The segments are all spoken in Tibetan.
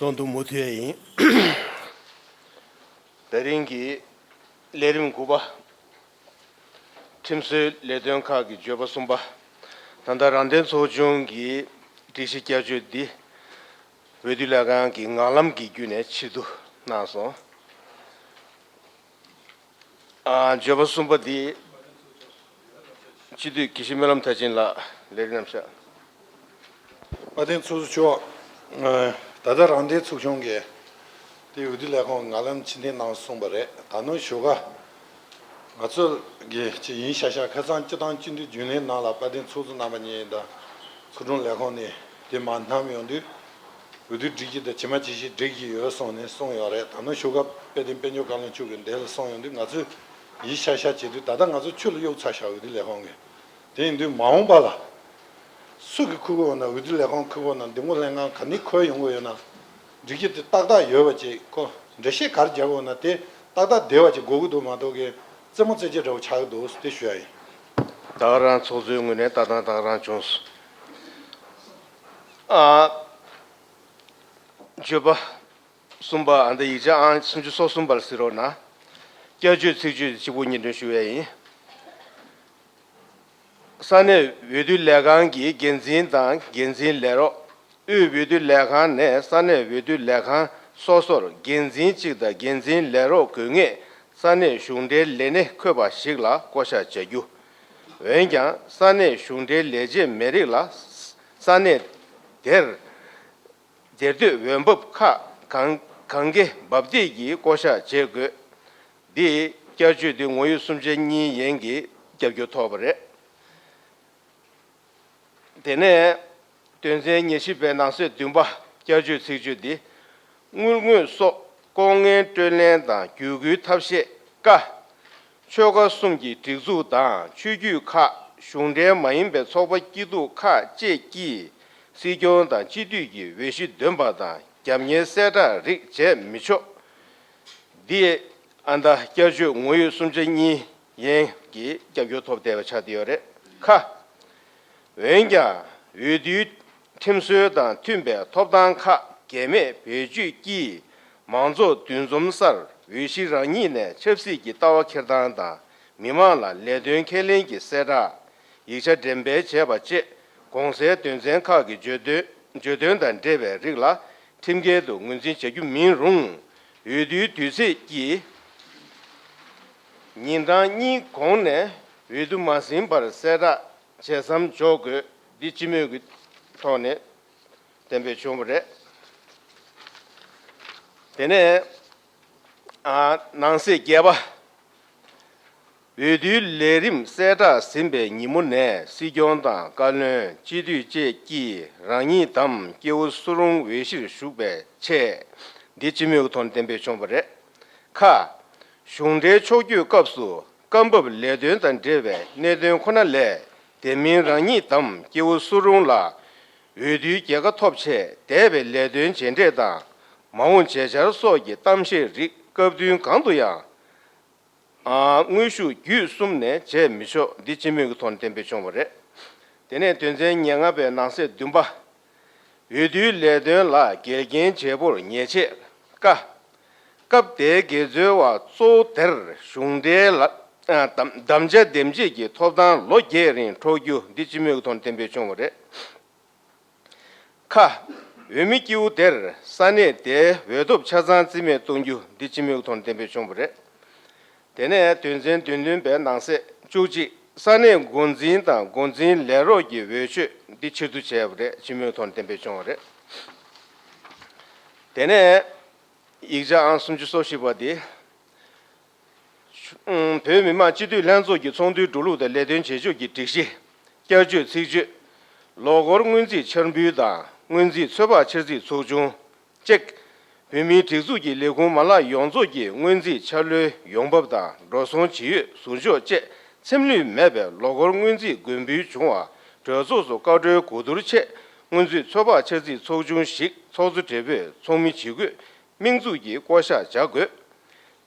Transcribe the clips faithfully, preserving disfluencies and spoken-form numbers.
གཏོང་དུ་མུ་མཐུད་ཡིན། དེ་རིང་གི་ལས་རིམ་དགུ་པ། ཁྲིམས་བཟོའི་ལས་དོན་ཁག་གི་བརྗོད་པ་གསུམ་པ། ད་ལྟ་རང་བདེན་ཚོགས་ཆུང་གི་སྒྲིག་གཞི་བསྐྱར་བཅོས་འདི་འོས་བསྡུ་ལས་ཁང་གི་ངག་ལམ་གྱི་བརྒྱུད་ནས་ཕྱིར་བསྡུ་གནང་སོང་། ཨ། བརྗོད་པ་གསུམ་པ་འདི་སྤྱི་འཐུས་དགེ་བཤེས་སྨོན་ལམ་མཐར་ཕྱིན་ལགས་ལས་རིམ་གནང་ཤག་དཔལ་ལྡན་ཚོགས་གཙོ་མཆོག་ཨ། ད་ལྟ་རང་བདེན་ཚོགས་ཆུང་གིས་དེ་འོས་བསྡུ་ལས་ཁང་ངག་ལམ་ཕྱིར་འཐེན་གནང་གསུངས་པ་རེད། ད་ནངས་ཞོགས་ཀ་ང་ཚོ་གི་ཅི་ཡིན་ཤག་ཤག་ཁ་སང་སྤྱི་བཏང་སྤྱི་འཐུས་རྒྱུན་ལས་ནང་ལ་དཔལ་ལྡན་ཚོགས་གཙོ་རྣམ་པ་གཉིས་དང་ཚོགས་དྲུང་ལས་ཁང་ནས་དེ་མར་བསྣམས་ཡོང་དུས། འོས་བསྡུ་སྒྲིག་གཞི་དང་ཇི་མ་ཇི་བཞིན་སྒྲིག་གི་ཡོད་གསུངས་ནས་གསུངས་ཡོད་རེད། ད་ནངས་ཞོགས་ཀ་དཔལ་ལྡན་དཔལ་འབྱོར་བཀའ་བློན་མཆོག་གིས་འདིར་གསུངས་ཡོང་དུས་ང་ཚོས་ཡིད་ཤག་ཤག་བྱེད་དུས་ད་ལྟ་ང་ཚོ་ཆུ་ལ་གཡུག་ཚར་ཤག་འོས་བསྡུ་ལས་ཁང་གིས། དེ་ཡིན་དུས་མ་འོངས་པ་ལ་སུ་གིས་འཁུར་གི་ཡོད་ན། འོས་བསྡུ་ལས་ཁང་འཁུར་གི་ཡོད་ན། འདེམས་བསྐོ་ལྷན་ཁང་ག་ནས་འཁུར་ཡོང་གི་ཡོད་ན། སྒྲིག་གཞི་དེ་ཏག་ཏག་ཡོད་པ་ཅིག་ཁོ་འགྲེལ་བཤད་ག་རེ་རྒྱག་གི་ཡོད་ན་དེ་ཏག་ཏག་བསྡད་པ་ཅིག་དགོས་ཀྱི་འདུག་མ་གཏོགས་ཀྱི་རྩེད་མོ་རྩེ་བྱེད་འདྲ་བོ་ཆགས་ཀྱི་འདུག་དེ་ཞུ་ཡ་ཡིན། ད་ག་རང་ཚོགས་གཙོའི་ངོས་ནས་ལྟ་སྟངས་ད་ག་རང་བྱུང་སོང་། ཨ། བརྗོད་པ་གསུམ་པ། ཨ། འདི་ཡིག་ཆ་ཨང་སུམ་ཅུ་སོ་གསུམ་པར་གཟིགས་རོགས་གནང་། བསྐྱར་བཅོས་ཚིག་བརྗོད་གཅིག་པོ་སྙན་སྒྲོན་ཞུ་ཡས་ཡིན། ས་གནས་འོས་བསྡུ་ལས་ཁང་གི་འགན་འཛིན་དང་འགན་འཛིན་ལས་རོགས། དབུས་འོས་བསྡུ་ལས་ཁང་ནས་ས་གནས་འོས་བསྡུ་ལས་ཁང་སོ་སོར་འགན་འཛིན་གཅིག་དང་འགན་འཛིན་ལས་རོགས་དགོས་ངེས་ས་གནས་གཞུང་འབྲེལ་ལས་གནས་འཁོད་པ་ཞིག་ལ་བསྐོ་གཞག་བྱ་རྒྱུ། འོན་ཀྱང་ས་གནས་གཞུང་འབྲེལ་ལས་བྱེད་མི་རིགས་ལ་ས་གནས་དེར་སྡེ་སྡོད་འོས་འབབ་ཁག་གང་གང་གའི་འབབ་སྟེགས་ཀྱིས་བསྐོ་གཞག་བྱེད་དགོས། འདི་བསྐྱར་བཅོས་འདི་ངོ་ཡོད་གསུམ་ཆ་གཉིས་ཡན་གྱིས་རྒྱབ་སྐྱོར་ཐོབ་པ་རེད། དེ་ནས་དོན་ཚན་ཉེར་བཞི་པའི་ནང་གསེས་བདུན་པ། བསྐྱར་བཅོས་ཚིག་བརྗོད་འདི། དངུལ་དངོས་སོགས་ལྐོག་རྔན་སྤྲོད་ལེན་དང་བརྒྱུད་སྐུལ་ཐབས་ཤེས། ཀ། ཆོལ་ཁ་གསུམ་གྱི་སྒྲིག་འཛུགས་དང་ཆོས་བརྒྱུད་ཁག་གཞུང་འབྲེལ་མ་ཡིན་པའི་ཚོགས་པ་སྐྱིད་སྡུག་ཁག་བཅས་ཀྱིས་སྲིད་སྐྱོང་དང་སྤྱི་འཐུས་ཀྱི་འོས་གཞི་འདོན་པ་དང་རྒྱབ་གཉེར་གསལ་བསྒྲགས་རིགས་བྱས་མི་ཆོག་འདི་ཨ་མདའ་བསྐྱར་བཅོས་ངོ་ཡོད་གསུམ་ཆ་གཉིས་ཡན་གྱིས་རྒྱབ་སྐྱོར་ཐོབ་བསྡད་པ་ཆགས་བསྡད་ཡོད་རེད། ཁ། འོན་ཀྱང་འོས་བསྡུའི་ཁྲིམས་སྲོལ་དང་མཐུན་པའི་ཐོབ་ཐང་ཁག་གེགས་མེད་བེད་སྤྱོད་ཀྱིས་མང་ཚོགས་འདུ་འཛོམས་སར་འོས་གཞི་རང་ཉིད་ནས་ཆབ་སྲིད་ཀྱི་ལྟ་བ་འཁྱེར་སྟངས་དང་མི་མང་ལ་ལས་དོན་ཁས་ལེན་གྱི་གསལ་བསྒྲགས། ཡིག་ཆ་འགྲེམས་སྤེལ་བྱས་པ་བཅས་གོང་གསལ་དོན་ཚན་ཁག་གི་བརྗོད་དོན་བརྗོད་དོན་དང་འབྲེལ་བའི་རིགས་ལ་ཁྲིམས་འགལ་དུ་ངོས་འཛིན་བྱ་རྒྱུ་མིན་རུང་། འོས་བསྡུའི་དུས་ཚེས་ཀྱི་ཉིན་གྲངས་གཉིས་གོང་ནས་འོས་བསྡུ་མ་ཟིན་པར་གསལ་བསྒྲགས་བྱེད་མཚམས་འཇོག་དགོས། འདི་སྤྱི་མོས་ཀྱི་ཐོག་ནས་གཏན་འབེབས་བྱུང་བ་རེད། དེ་ནས་ཨ་ནང་གསེས་བརྒྱད་པ། འོས་བསྡུའི་ལས་རིམ་གསལ་བསྒྲགས་ཟིན་པའི་ཉིན་མོ་ནས་སྲིད་སྐྱོང་དང་བཀའ་བློན། སྤྱི་འཐུས་བཅས་ཀྱིས་རང་ཉིད་དམ་སྐྱེ་བོ་སུ་རུང་འོས་གཞིར་ཞུགས་པའི་ཆེད། འདི་སྤྱི་མོས་ཀྱི་ཐོག་ནས་གཏན་འབེབས་བྱུང་བ་རེད། ཁ། གཞུང་འབྲེལ་ཕྱོགས་བསྐྱོད་སྐབས་སུ་སྐབས་བབ་ལས་དོན་དང་འབྲེལ་བའི་གནད་དོན་ཁོ་ན་ལས་དེ་མིན་རང་ཉིད་དམ་སྐྱེ་བོ་སུ་རུང་ལ་འོས་བསྡུའི་རྒྱལ་ཁ་ཐོབ་ཆེད་འདས་པའི་ལས་དོན་བྱས་འབྲས་དང་མ་འོངས་བྱེད་འཆར་སོགས་ཀྱི་གཏམ་བཤད་རིགས་སྐབས་བསྟུན་གང་དུ་ཡང་། ཨ། དངོས་ཤུགས་བརྒྱུད་གསུམ་ནས་བྱས་མི་ཆོག་འདི་སྤྱི་མོས་ཀྱི་ཐོག་ནས་གཏན་འབེབས་བྱུང་བ་རེད། དེ་ནས་དོན་ཚན་ཉེར་ལྔ་པའི་ནང་གསེས་བདུན་པ། འོས་བསྡུའི་ལས་དོན་ལ་འགལ་རྐྱེན་བྱེད་པོར་ཉེས་ཆད། ཀ། སྐབས་དེའི་འགལ་འཛོལ་བ་གཙོ་བོ་དེར་གཞུང་འབྲེལ་ལ་ཨ་དམ་དམ་བཅའ་འདེམས་བྱེད་ཀྱི་ཐོབ་ཐང་ལོ་བརྒྱད་རིང་འཕྲོག་རྒྱུ་འདི་སྤྱི་མོས་ཀྱི་ཐོག་ནས་གཏན་འབེབས་བྱུང་བ་རེད། ཁ། འོས་མི་སྐྱེ་བོ་དེར་ས་གནས་དེའི་འོས་ཐོབ་ཆ་ཚང་རྩིས་མེད་གཏོང་རྒྱུ་འདི་སྤྱི་མོས་ཀྱི་ཐོག་ནས་གཏན་འབེབས་བྱུང་བ་རེད། དེ་ནས་དོན་ཚན་བདུན་བདུན་པའི་ནང་གསེས་བཅུ་གཅིག་ས་གནས་འགོ་འཛིན་དང་འགོ་འཛིན་ལས་རོགས་ཀྱི་འོས་ཆོས་འདི་ཕྱིར་བསྡུ་བྱས་པ་རེད། སྤྱི་མོས་ཐོག་ནས་གཏན་འབེབས་བྱུང་བ་རེད། དེ་ནས་ཡིག་ཆ་ཨང་སུམ་ཅུ་སོ་བཞི་པ་འདི། བོད་མི་མང་སྤྱི་འཐུས་ལྷན་ཚོགས་ཀྱི་ཚོགས་འདུའི་འགྲོ་ལུགས་དང་ལས་དོན་བྱེད་ཕྱོགས་ཀྱི་སྒྲིག་གཞི། བསྐྱར་བཅོས་ཚིག་བརྗོད། ལོ་འཁོར་སྔོན་རྩིས་འཆར་འབུལ་དང་སྔོན་རྩིས་ཚོད་དཔག་འཆར་རྩིས་ཚོགས་ཆུང་བཅས། བོད་མིའི་སྒྲིག་འཛུགས་ཀྱི་ལས་ཁུངས་མ་ལག་ཡོངས་རྫོགས་ཀྱི་སྔོན་རྩིས་འཆར་ལོའི་ཡོང་འབབ་དང་འགྲོ་སོང་ཇི་ཡོད་ཟུར་འཇོག་བཅས་འཚེམ་ལུས་མེད་པའི་ལོ་འཁོར་སྔོན་རྩིས་དགོས་འབུལ་བྱུང་བ་གྲོས་ཚོགས་སུ་བཀའ་འཁྲོལ་གོ་བསྡུར་ཆེད་སྔོན་རྩིས་ཚོད་དཔག་འཆར་རྩིས་ཚོགས་ཆུང་ཞིག་ཚོགས་གཙོ་སྦྲེལ་པོས་ཚོགས་མི་ཇི་དགོས་དམིགས་འཛུགས་ཀྱིས་བསྐོ་གཞག་བྱ་དགོས།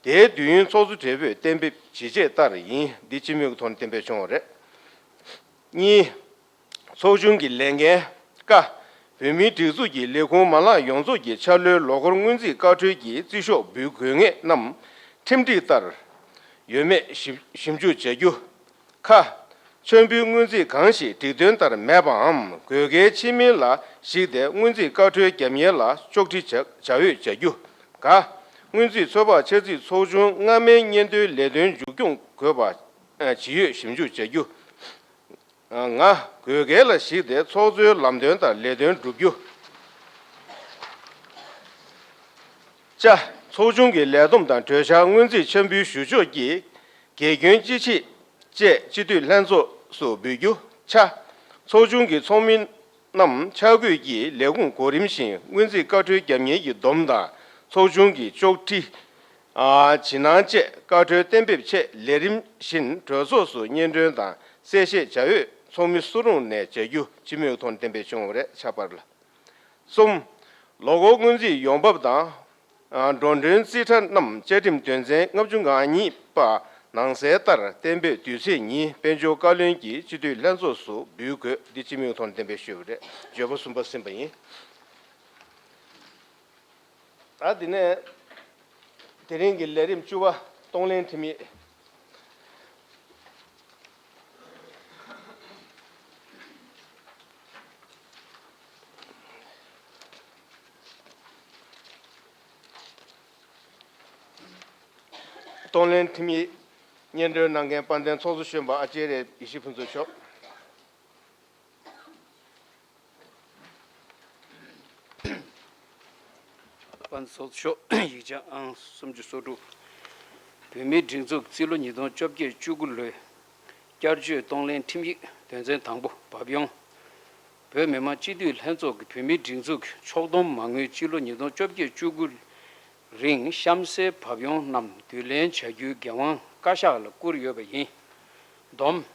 དེའི་དུས་ཡུན་ཚོགས་གཙོ་སྦྲེལ་པོས་གཏན་འབེབས་ཇི་བྱས་ལྟར་ཡིན། འདི་སྤྱི་མོས་ཀྱི་ཐོག་ནས་གཏན་འབེབས་བྱུང་བ་རེད། གཉིས། ཚོགས་ཆུང་གི་ལས་འགན། ཀ། བོད་མིའི་སྒྲིག་འཛུགས་ཀྱི་ལས་ཁུངས་མ་ལག་ཡོངས་རྫོགས་ཀྱི་འཆར་ལོའི་ལོ་འཁོར་སྔོན་རྩིས་བཀའ་འཁྲོལ་གྱི་རྩིས་ཤོག་འབུལ་དགོས་ངེས་རྣམས་ཁྲིམས་སྒྲིག་ལྟར་ཡོད་མེད་ཞིབ་ཞིབ་འཇུག་བྱ་རྒྱུ། ཁ། མཆན་འབུལ་སྔོན་རྩིས་གང་ཞིག་སྒྲིག་དོན་ལྟར་མེད་པའམ་དགོས་གལ་ཆེ་མིན་ལ་གཞིགས་ཏེ་སྔོན་རྩིས་བཀའ་འཁྲོལ་རྒྱབ་མཁན་ལ་གཅོག་འཕྲི་བྱ་བྱ་འོས་བྱ་རྒྱུ། ག། སྔོན་རྩིས་ཚོད་དཔག་འཆར་རྩིས་ཚོགས་ཆུང་སྔ་མའི་སྙན་ཐོའི་ལས་དོན་མཇུག་སྐྱོང་དགོས་པ་ཇི་ཡོད་ཞིབ་འཇུག་བྱ་རྒྱུ། ང་། དགོས་གལ་ལ་གཞིགས་ཏེ་ཚོགས་གཙོའི་ལམ་སྟོན་ལྟར་ལས་དོན་བསྒྲུབ་རྒྱུ། ཅ། ཚོགས་ཆུང་གི་ལས་བསྡོམས་དང་གྲོས་འཆར་སྔོན་རྩིས་འཆར་འབུལ་ཞུ་ཕྱོགས་ཀྱི་དགེ་སྐྱོན་ཅི་མཆིས་བཅས་སྤྱི་འཐུས་ལྷན་ཚོགས་སུ་འབུལ་རྒྱུ། ཆ། ཚོགས་ཆུང་གི་ཚོགས་མི་རྣམས་འཆར་འགོད་ཀྱིས་ལས་ཁུངས་གོ་རིམ་བཞིན་སྔོན་རྩིས་བཀའ་འཁྲོལ་རྒྱབ་མཁན་གྱི་སྡོམ་དང་ཚོགས་ཆུང་གི་གཅོག་འཕྲི། ཨ། ཇི་གནང་བཅས་བཀའ་འཁྲོལ་གཏན་འབེབས་ཆེད་ལས་རིམ་བཞིན་གྲོས་ཚོགས་སུ་སྙན་སྒྲོན་དང་གསལ་བཤད་བྱ་འོས་ཚོགས་མི་སུ་རུང་ནས་བྱ་རྒྱུ་སྤྱི་མོས་ཐོག་གཏན་འབེབས་བྱུང་བ་རེད། ཆ་པར་ལ། གསུམ། ལོ་འཁོར་སྔོན་རྩིས་ཡོང་འབབ་དང་། ཨ། འགྲོ་གྲོན་རྩིས་ཁྲ་རྣམས་བཅའ་ཁྲིམས་དོན་ཚན་ལྔ་བཅུ་ང་གཉིས་པ་ནང་གསལ་ལྟར་གཏན་འབེབས་དུས་ཚེས་ཉིན་དཔལ་འབྱོར་བཀའ་བློན་གྱིས་སྤྱི་འཐུས་ལྷན་ཚོགས་སུ་འབུལ་དགོས། འདི་སྤྱི་མོས་ཐོག་གཏན་འབེབས་ཞུས་པ་རེད། བརྗོད་པ་གསུམ་པ་ཟིན་པ་ཡིན། ད་འདི་ནས་དེ་རིང་གི་ལས་རིམ་བཅུ་པ་གཏོང་ལེན་ཁྲིམས་ཡིག་གཏོང་ལེན་ཁྲིམས་ཡིག་སྙན་སྒྲོན་གནང་མཁན་དཔལ་ལྡན་ཚོགས་གཙོ་གཞོན་པ་ཨ་ཅེ་རེ་ཡེ་ཤེས་ཕུན་ཚོགས་མཆོག་དཔལ་ཚོགས་ཤོག་ཡིག་ཆ་ཨང་སུམ་ཅུ་སོ་དྲུག་བོད་མིའི་སྒྲིག་འཛུགས་རྩིས་ལོ་ཉིས་སྟོང་བཅོ་བརྒྱད་བཅུ་དགུ་ལོའི་བསྐྱར་བཅོས་གཏོང་ལེན་ཁྲིམས་ཡིག་དོན་ཚན་དང་པོ་བབས་ཡོང་། བོད་མི་མང་སྤྱི་འཐུས་ལྷན་ཚོགས་ཀྱི་བོད་མིའི་སྒྲིག་འཛུགས་ཀྱི་ཕྱོགས་བསྡོམས་མ་དངུལ་སྤྱི་ལོ་ཉིས་སྟོང་བཅོ་བརྒྱད་བཅུ་དགུ་རིང་གཤམ་གསལ་བབས་ཡོང་རྣམས་བསྡུ་ལེན་བྱ་རྒྱུའི་འགན་དབང་བཀའ་ཤག་ལ་བསྐུར་ཡོད་པ་ཡིན། བསྡོམས།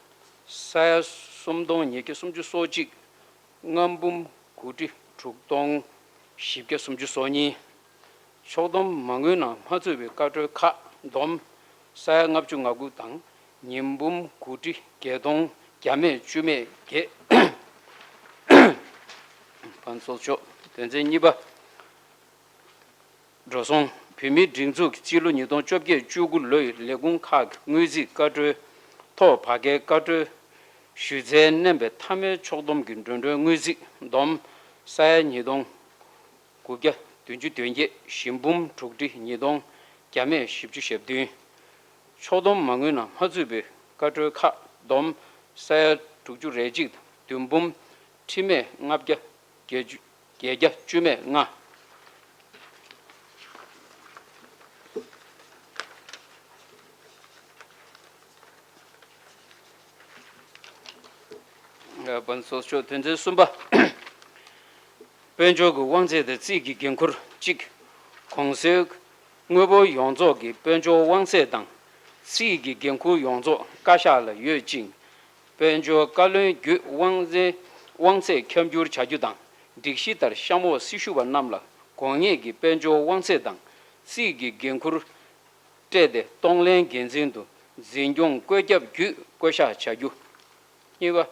ས་ཡ་སུམ་སྟོང་ཉིས་བརྒྱ་སུམ་ཅུ་སོ་གཅིག་ལྔ་འབུམ་དགུ་ཁྲི་དྲུག་སྟོང་བཞི་བརྒྱ་སུམ་ཅུ་སོ་གཉིས། ཕྱོགས་བསྡོམས་མ་དངུལ་ནང་མ་ཚུད་པའི་བཀའ་འཁྲོལ་ཁག་བསྡོམས་ས་ཡ་ལྔ་བཅུ་ང་དགུ་དང་ཉིས་འབུམ་དགུ་ཁྲི་བརྒྱད་སྟོང་བརྒྱ་མེད་བཅུ་མེད་བརྒྱད། དཔལ་ཚོགས་ཤོག་དོན་ཚན་གཉིས་པ། འགྲོ་སོང་། བོད་མིའི་སྒྲིག་འཛུགས་ཀྱི་སྤྱི་ལོ་ཉིས་སྟོང་བཅོ་བརྒྱད་བཅུ་དགུ་ལོའི་ལས་ཁུངས་ཁག་གི་དངུལ་རྩིས་བཀའ་འཁྲོལ་ཐོག་བར་བརྒལ་བཀའ་འཁྲོལ་ཞུ་ཚད་བསྣན་པའི་མཐའ་མའི་ཕྱོགས་བསྡོམས་ཀྱི་འགྲོ་གྲོན་དངུལ་རྩིས་བསྡོམས་ས་ཡ་ཉིས་སྟོང་དགུ་བརྒྱ་བདུན་ཅུ་དོན་བརྒྱད། བཞི་འབུམ་དྲུག་ཁྲི་ཉིས་སྟོང་བརྒྱ་མེད་བཞི་བཅུ་ཞེ་བདུན། ཕྱོགས་བསྡོམས་མ་དངུལ་ནང་མ་ཚུད་པའི་བཀའ་འཁྲོལ་ཁག་བསྡོམས་ས་ཡ་དྲུག་ཅུ་རེ་གཅིག་དང་བདུན་འབུམ་ཁྲི་མེད་ལྔ་བརྒྱ་བརྒྱད་ཅུ་བརྒྱད་བརྒྱ་བཅུ་མེད་ལྔ། དཔལ་ཚོགས་ཤོག་དོན་ཚན་གསུམ་པ། དཔལ་འབྱོར་གྱི་དབང་ཚད་དང་རྩིས་ཀྱི་འགན་ཁུར་གཅིག་གོང་གསལ་དངོས་པོ་ཡོངས་རྫོགས་ཀྱི་དཔལ་འབྱོར་དབང་ཚད་དང་རྩིས་ཀྱི་འགན་ཁུར་ཡོངས་རྫོགས་བཀའ་ཤག་ལ་ཡོད་ཅིང་། དཔལ་འབྱོར་བཀའ་བློན་བརྒྱུད་དབང་ཚད་དབང་ཚད་ཁྱབ་བསྒྱུར་བྱ་རྒྱུ་དང་སྒྲིག་གཞི་ལྟར་གཤམ་འོག་སྲི་ཞུ་བ་རྣམས་ལ་དགོས་ངེས་ཀྱི་དཔལ་འབྱོར་དབང་ཚད་དང་རྩིས་ཀྱི་འགན་ཁུར་སྤྲད་དེ་གཏོང་ལེན་འགན་འཛིན་དུ་འཛིན་སྐྱོང་བཀོད་ཁྱབ་བརྒྱུད་བསྐོ་གཞག་བྱ་རྒྱུ། གཉིས་པ།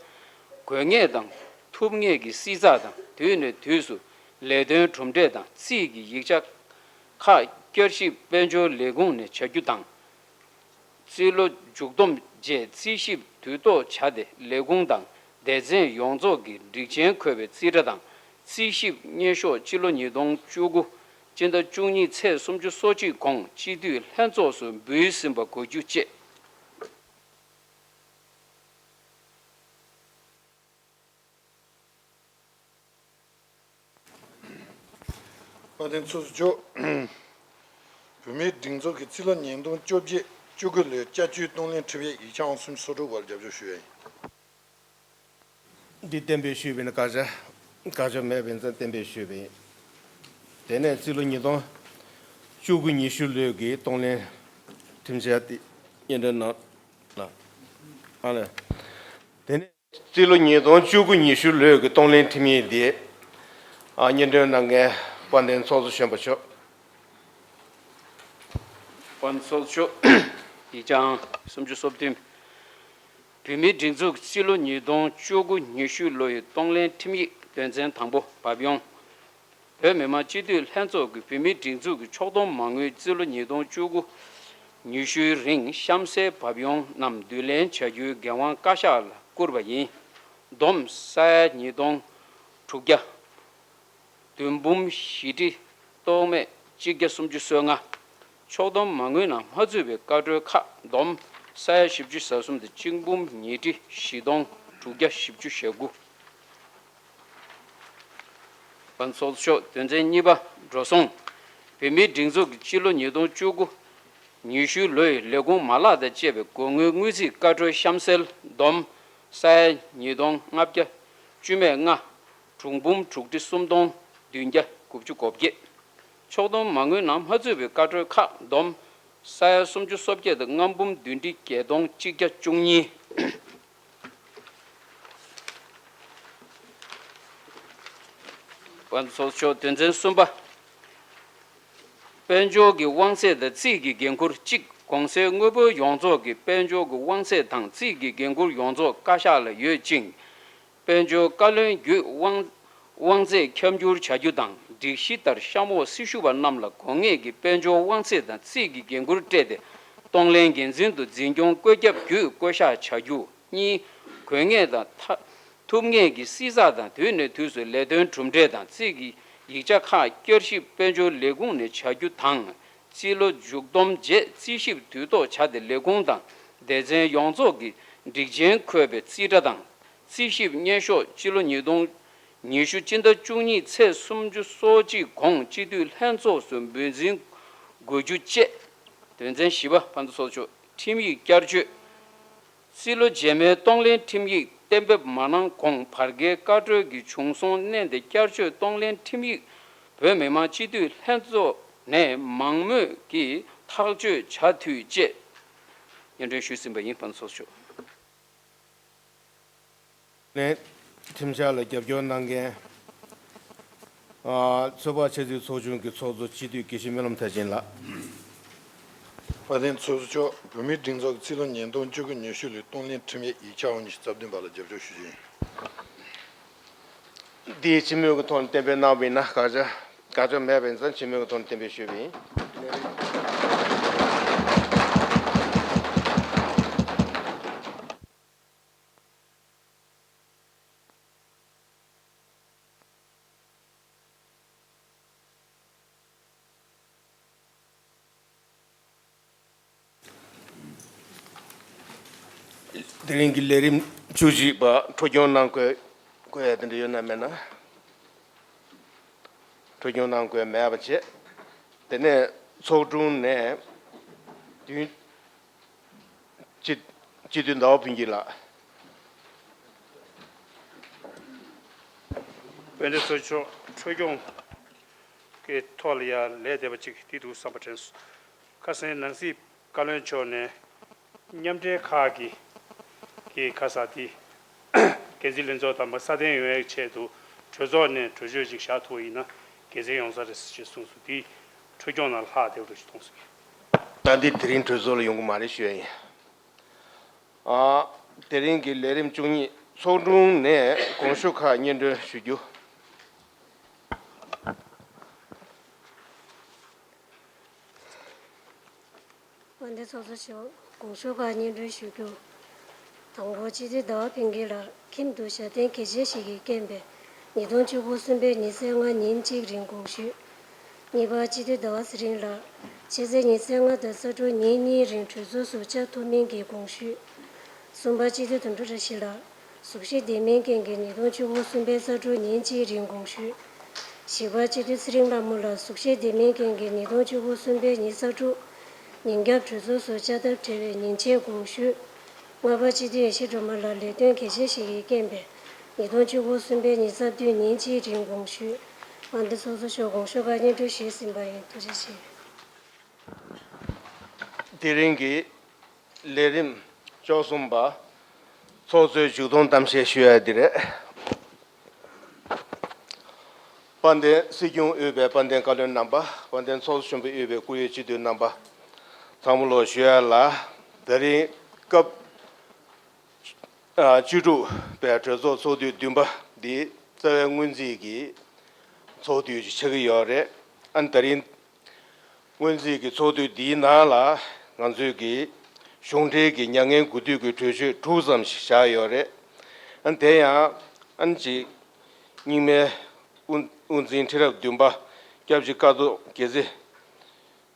དགོས་ངེས་དང་ཐུབ་ངེས་ཀྱི་བསྲི་ཚགས་དང་དུས་ནས་དུས་སུ་ལས་དོན་གྲུབ་འབྲས་དང་རྩིས་ཀྱི་ཡིག་ཆ་ཁག་བསྐྱར་ཞིབ་དཔལ་འབྱོར་ལས་ཁུངས་ནས་བྱ་རྒྱུ་དང་། རྩིས་ལོ་མཇུག་བསྡོམས་རྗེས་རྩིས་ཞིབ་དུས་ཐོག་བྱ་སྟེ་ལས་ཁུངས་དང་སྡེ་ཚན་ཡོངས་རྫོགས་ཀྱི་སྒྲིག་ཆེན་འཁོད་པའི་རྩིས་ཁྲ་དང་རྩིས་ཞིབ་སྙན་ཤོག་སྤྱི་ལོ་ཉིས་སྟོང་བཅུ་དགུ་སྤྱི་ཟླ་བཅུ་གཉིས་ཚེས་སུམ་ཅུ་སོ་གཅིག་གོང་སྤྱི་འཐུས་ལྷན་ཚོགས་སུ་འབུལ་ཟིན་པ་དགོས་རྒྱུ་བཅས། དཔལ་ལྡན་ཚོགས་གཙོ་མཆོག་བོད་མིའི་སྒྲིག་འཛུགས་ཀྱི་རྩིས་ལོ་ཉིས་སྟོང་བཅོ་བརྒྱད་བཅུ་དགུ་ལོའི་བསྐྱར་བཅོས་གཏོང་ལེན་ཁྲིམས་ཡིག་ཡིག་ཆ་ཨང་སུམ་ཅུ་སོ་དྲུག་པར་རྒྱབ་སྐྱོར་ཞུ་ཡ་ཡིན། འདི་གཏན་འབེབས་ཞུས་པ་ཡིན་ན་བཀག་ཆ་བཀག་ཆ་མེད་པ་ཡིན་ཙང་གཏན་འབེབས་ཞུས་པ་ཡིན། དེ་ནས་རྩིས་ལོ་ཉིས་སྟོང་བཅུ་དགུ་ཉི་ཤུ་ལོའི་གི་གཏོང་ལེན་ཁྲིམས་འཆར་དེ་སྙན་སྒྲོན་གནང་ལ་ཨ་ལས། དེ་ནས། རྩིས་ལོ་ཉིས་སྟོང་བཅུ་དགུ་ཉི་ཤུ་ལོའི་གི་གཏོང་ལེན་ཁྲིམས་ཡིག་འདི། ཨ། སྙན་སྒྲོན་གནང་མཁན་དཔལ་ལྡན་ཚོགས་གཙོ་གཞོན་པ་མཆོག་དཔལ་ཚོགས་མཆོག་ཡིག་ཆ་ཨང་སུམ་ཅུ་སོ་བདུན། བོད་མིའི་སྒྲིག་འཛུགས་རྩིས་ལོ་ཉིས་སྟོང་བཅུ་དགུ་ཉི་ཤུ་ལོ་ཡི་གཏོང་ལེན་ཁྲིམས་ཡིག་ དོན་ཚན་དང་པོ། བབ་ཡོང་། བོད་མི་མང་སྤྱི་འཐུས་ལྷན་ཚོགས་ཀྱི་བོད་མིའི་སྒྲིག་འཛུགས་ཀྱི་ཕྱོགས་བསྡོམས་མ་དངུལ་རྩིས་ལོ་ཉིས་སྟོང་བཅུ་དགུ་ཉི་ཤུའི་རིང་གཤམ་གསལ་བབ་ཡོང་རྣམས་བསྡུ་ལེན་བྱ་རྒྱུའི་འགན་དབང་བཀའ་ཤག་ལ་བསྐུར་བ་ཡིན། བསྡོམས་ས་ཡ་ཉིས་སྟོང་དྲུག་བརྒྱ། བདུན་འབུམ་བཞི་ཁྲི་སྟོང་མེད་གཅིག་བརྒྱ་སུམ་ཅུ་སོ་ལྔ། ཕྱོགས་བསྡོམས་མ་དངུལ་ནང་མ་ཚུད་པའི་བཀའ་འཁྲོལ་ཁག་བསྡོམས་ས་ཡ་བཞི་བཅུ་ཞེ་གསུམ་དང་གཅིག་འབུམ་ཉི་ཁྲི་བཞི་སྟོང་དྲུག་བརྒྱ་བཞི་བཅུ་ཞེ་དགུ། པ་ཚོགས་གཙོ་མཆོག་དོན་ཚན་གཉིས་པ། འགྲོ་སོང་། བོད་མིའི་སྒྲིག་འཛུགས་ཀྱི་སྤྱི་ལོ་ཉིས་སྟོང་བཅུ་དགུ་ཉི་ཤུའི་ལོའི་ལས་ཁུངས་མ་ལག་དང་བཅས་པའི་དགོས་དངུལ་དངུལ་རྩིས་བཀའ་འཁྲོལ་གཤམ་གསལ་བསྡོམས་ས་ཡ་ཉིས་སྟོང་ལྔ་བརྒྱ་བཅུ་མེད་ལྔ། དྲུག་འབུམ་དྲུག་ཁྲི་སུམ་སྟོང་བདུན་བརྒྱ་དགུ་བཅུ་གོ་བརྒྱད། ཕྱོགས་བསྡོམས་མ་དངུལ་ནང་མ་ཚུད་པའི་བཀའ་འཁྲོལ་ཁག་བསྡོམས་ས་ཡ་སུམ་ཅུ་སོ་བརྒྱད་དང་ལྔ་འབུམ་བདུན་ཁྲི་བརྒྱད་སྟོང་གཅིག་བརྒྱ་བཅུ་གཉིས། པ་ཚོགས་གཙོ་མཆོག་དོན་ཚན་གསུམ་པ། དཔལ་འབྱོར་གྱི་དབང་ཚད་དང་རྩིས་ཀྱི་འགན་འཁུར་གཅིག་གོང་གསལ་དངུལ་འབོར་ཡོངས་རྫོགས་ཀྱི་དཔལ་འབྱོར་གྱི་དབང་ཚད་དང་རྩིས་ཀྱི་འགན་འཁུར་ཡོངས་རྫོགས་བཀའ་ཤག་ལ་ཡོད་ཅིང་། དཔལ་འབྱོར་བཀའ་བློན་བརྒྱུད་དབང་དབང་ཚད་ཁྱབ་འགྱུར་བྱ་རྒྱུ་དང་། སྒྲིག་གཞི་ལྟར་གཤམ་འོག་སྲི་ཞུ་བ་རྣམས་ལ་དགོས་ངེས་ཀྱི་དཔལ་འབྱོར་དབང་ཚད་དང་རྩིས་ཀྱི་འགན་འཁུར་སྤྲད་དེ། གཏོང་ལེན་འགན་འཛིན་དུ་འཛིན་སྐྱོང་བཀོད་ཁྱབ་བརྒྱུད་བསྐོ་གཞག་བྱ་རྒྱུ། གཉིས། དགོས་ངེས་དང་ཐ་ཐུབ་ངེས་ཀྱི་བསྲི་ཚགས་དང་དུས་ནས་དུས་སུ་ལས་དོན་གྲུབ་འབྲས་དང་རྩིས་ཀྱི་ཡིག་ཆ་ཁག་བསྐྱར་ཞིབ་དཔལ་འབྱོར་ལས་ཁུངས་ནས་བྱ་རྒྱུ་དང་། རྩིས་ལོ་མཇུག་བསྡོམས་རྗེས་རྩིས་ཞིབ་དུས་ཐོག་བྱ་སྟེ་ལས་ཁུངས་དང་སྡེ་ཚན་ཡོངས་རྫོགས་ཀྱི་སྒྲིག་ཆེན་འཁོད་པའི་རྩིས་ཁྲ་དང་། རྩིས་ཞིབ་སྙན་ཤོག་སྤྱི་ལོ་ཉིས་སྟོང་ཉི་ཤུ་སྤྱི་ཟླ་བཅུ་གཉིས་ཚེས་སུམ་ཅུ་སོ་གཅིག་གོང་སྤྱི་འཐུས་ལྷན་ཚོགས་སུ་འབུལ་འཛིན་དགོས་རྒྱུ་བཅས། དོན་ཚན་བཞི་པ། ཕ་ཚོགས་གཙོ་མཆོག་ཁྲིམས་ཡིག་བསྐྱར་བཅོས། རྩིས་ལོ་རྗེས་མའི་གཏོང་ལེན་ཁྲིམས་ཡིག་གཏན་འབེབས་མ་གནང་གོང་བར་བརྒལ་བཀའ་འཁྲོལ་གྱི་བྱུང་སོང་བསྣན་ཏེ་བསྐྱར་བཅོས་གཏོང་ལེན་ཁྲིམས་ཡིག་བོད་མི་མང་སྤྱི་འཐུས་ལྷན་ཚོགས་ནས་མང་མོས་ཀྱིས་ཐག་གཅོད་བྱ་འཐུས་བཅས། སྙན་སྒྲོན་ཞུས་ཟིན་པ་ཡིན། ཕ་ཚོགས་གཙོ་མཆོག་ནས་ཁྲིམས་འཆར་ལ་རྒྱབ་སྐྱོར་གནང་མཁན། ཨ། ཚོད་དཔག་ཆབ་སྲིད་ཚོགས་ཆུང་གི་ཚོགས་གཙོ་སྤྱི་འཐུས་དགེ་བཤེས་སྨོན་ལམ་མཐར་ཕྱིན་ལགས། དཔལ་ལྡན་ཚོགས་གཙོ་མཆོག་བོད་མིའི་སྒྲིག་འཛུགས་ཀྱི་རྩིས་ལོ་ཉིས་སྟོང་བཅུ་དགུ་ཉི་ཤུ་ལོའི་གཏོང་ལེན་ཁྲིམས་ཡིག་ཡིག་ཆ་འོག་ཉི་ཤུ་རྩ་བདུན་པ་ལ་རྒྱབ་སྐྱོར་ཞུ་རྒྱུ་ཡིན། འདི་སྤྱི་མོས་ཀྱི་ཐོག་ནས་གཏན་འབེབས་གནང་བ་ཡིན་ན་དགག་བྱ་དགག་བྱ་མེད་པ་ཡིན་ཙང་སྤྱི་མོས་ཀྱི་ཐོག་ནས་གཏན་འབེབས་ཞུས་པ་ཡིན། དེ་རིང་གི་ལས་རིམ་བཅུ་གཅིག་པ་འཕྲོ་སྐྱོང་གནང་དགོས་དགོས་ཡ་དེ་འདྲ་ཡོད་ན་མེད་ན། འཕྲོ་སྐྱོང་གནང་དགོས་མེད་པ་བྱས། དེ་ནས་ཚོགས་དྲུང་ནས་བདུན། སྤྱི་སྤྱི་འཐུས་ཟླ་བ་ཕུན་སྐྱིད་ལགས། དཔལ་ལྡན་ཚོགས་གཙོ་མཆོག་འཕྲོ་སྐྱོང་གི་ཐོག་ལ་ཡང་ལས་དེ་བ་ཅིག་འདི་འདུག་བསམ་པ་དྲན་སོང་། ཁ་སང་ནང་སྲིད་བཀའ་བློན་མཆོག་ནས་མཉམ་འབྲེལ་ཁག་གི་གི་ཁ་ས་དེ་འགན་འཛིན་ལྷན་ཚོགས་དམ་པ་སྲ་བརྟན་ཡོང་བའི་ཆེད་དུ་གྲོས་ཚོགས་ནས་གྲོས་ཆོད་ཅིག་བཞག་ཐུབ་པ་ཡིན་ན་དགེ་མཚན་ཡོང་ས་རེད་ཅེས་གསུངས་སོང་། དེ་འཕྲོ་སྐྱོང་ནང་ལྷག་བསྡད་པ་འདྲ་ཞིག་མཐོང་སོང་། ད་འདི་དེ་རིང་གྲོས་ཚོགས་ལ་ཡོང་གི་མ་རེད་ཞུ་ཡ་ཡིན། ཨ། དེ་རིང་གི་ལས་རིམ་བཅུ་གཉིས། ཚོགས་དྲུང་ནས་དགོངས་ཞུ་ཁག་སྙན་སྒྲོན་ཞུ་རྒྱུ། དཔལ་ལྡན་ཚོགས་གཙོ་མཆོག་དགོངས་ཞུ་ཁག་སྙན་སྒྲོན་ཞུ་རྒྱུ། དང་པོ་སྤྱི་འཐུས་ཟླ་བ་ཕུན་སྐྱིད་ལགས་ཁྱིམ་དུ་ཞབས་བརྟན་གལ་ཆེ་ཞིག་གིས་རྐྱེན་པས་ཉིས་སྟོང་བཅུ་དགུ་གསུམ་པའི་ཉི་ཤུ་རྩ་ལྔ་ཉིན་གཅིག་རིང་དགོངས་ཞུ། གཉིས་པ་སྤྱི་འཐུས་ཟླ་བ་ཚེ་རིང་ལགས་ཕྱི་ཚེས་ཉི་ཤུ་རྩ་ལྔ་དང་རྩ་དྲུག་ཉིན་གཉིས་རིང་གྲོས་ཚོགས་སུ་བཅར་ཐུབ་མིན་གྱི་དགོངས་ཞུ། གསུམ་པ་སྤྱི་འཐུས་དོན་གྲུབ་བཀྲ་ཤིས་ལགས་གཟུགས་གཞི་བདེ་མིན་རྐྱེན་གྱིས་ཉིས་སྟོང་བཅུ་དགུ་གསུམ་པའི་རྩ་དྲུག་ཉིན་གཅིག་རིང་དགོངས་ཞུ། བཞི་པ་སྤྱི་འཐུས་ཚེ་རིང་ལྷ་མོ་ལགས་གཟུགས་གཞི་བདེ་མིན་རྐྱེན་གྱིས་ཉིས་སྟོང་བཅུ་དགུ་གསུམ་པའི་ཉི་ཤུ་རྩ་དྲུག་ཉིན་རྒྱབ་གྲོས་ཚོགས་སུ་བཅར་ཐབས་བྲལ་བའི་ཉིན་ཕྱེད་དགོངས་ཞུ། ལྔ་པ་སྤྱི་འཐུས་ཡེ་ཤེས་སྒྲོལ་མ་ལགས་ལས་དོན་གལ་ཆེ་ཞིག་གིས་རྐྱེན་པས་ཉིས་སྟོང་བཅུ་དགུ་གསུམ་པའི་ཉི་ཤུ་རྩ་བདུན་ཉིན་གཅིག་རིང་དགོངས་ཞུ། དཔལ་ལྡན་ཚོགས་གཙོ་མཆོག་དགོངས་ཞུ་ཁག་སྙན་སྒྲོན་ཞུས་ཟིན་པ་ཡིན། ཐུགས་རྗེ་ཆེ། དེ་རིང་གི་ལས་རིམ་བཅུ་གསུམ་པ། ཚོགས་གཙོའི་མཇུག་སྡོམ་གཏམ་བཤད་ཞུ་ཡ་འདི་རེད། དཔལ་ལྡན་སྲིད་སྐྱོང་དབུས་པའི་དཔལ་ལྡན་བཀའ་བློན་རྣམ་པ། དཔལ་ལྡན་ཚོགས་གཙོ་ཆེན་པོའི་དབུས་པའི་སྐུ་ཡོད་སྤྱི་འཐུས་རྣམ་པ། ཚང་མ་ལོག་ཞུ་ཡ་ལ། དེ་རིང་སྐབས་ཨ་བཅུ་དྲུག་པའི་གྲོས་ཚོགས་ཚོགས་དུས་བདུན་པ་འདི་ རྩ་བའི་སྔོན་རྩིས་ཀྱི་ཚོགས་དུས་ཅིག་ཆགས་ཀྱི་ཡོད་རེད། ཨ་ནི་ད་རིང་སྔོན་རྩིས་ཀྱི་ཚོགས་དུས་འདིའི་ནང་ལ་ང་ཚོས་ཀྱི་གཞུང་འབྲེལ་གྱི་མྱ་ངན་གུས་འདུད་ཀྱི་གྲོས་ཆོད་དྲུག་ཙམ་ཞིག་བཞག་ཡོད་རེད། ཨ་ནི་དེ་ཡང་ཨ་ནི་ཅིག་རྙིང་མའི་དབུ་དབུ་འཛིན་ཁྲི་རབས་བདུན་པ་སྐྱབས་རྗེ་ཀཿཐོག་དགེ་རྩེ་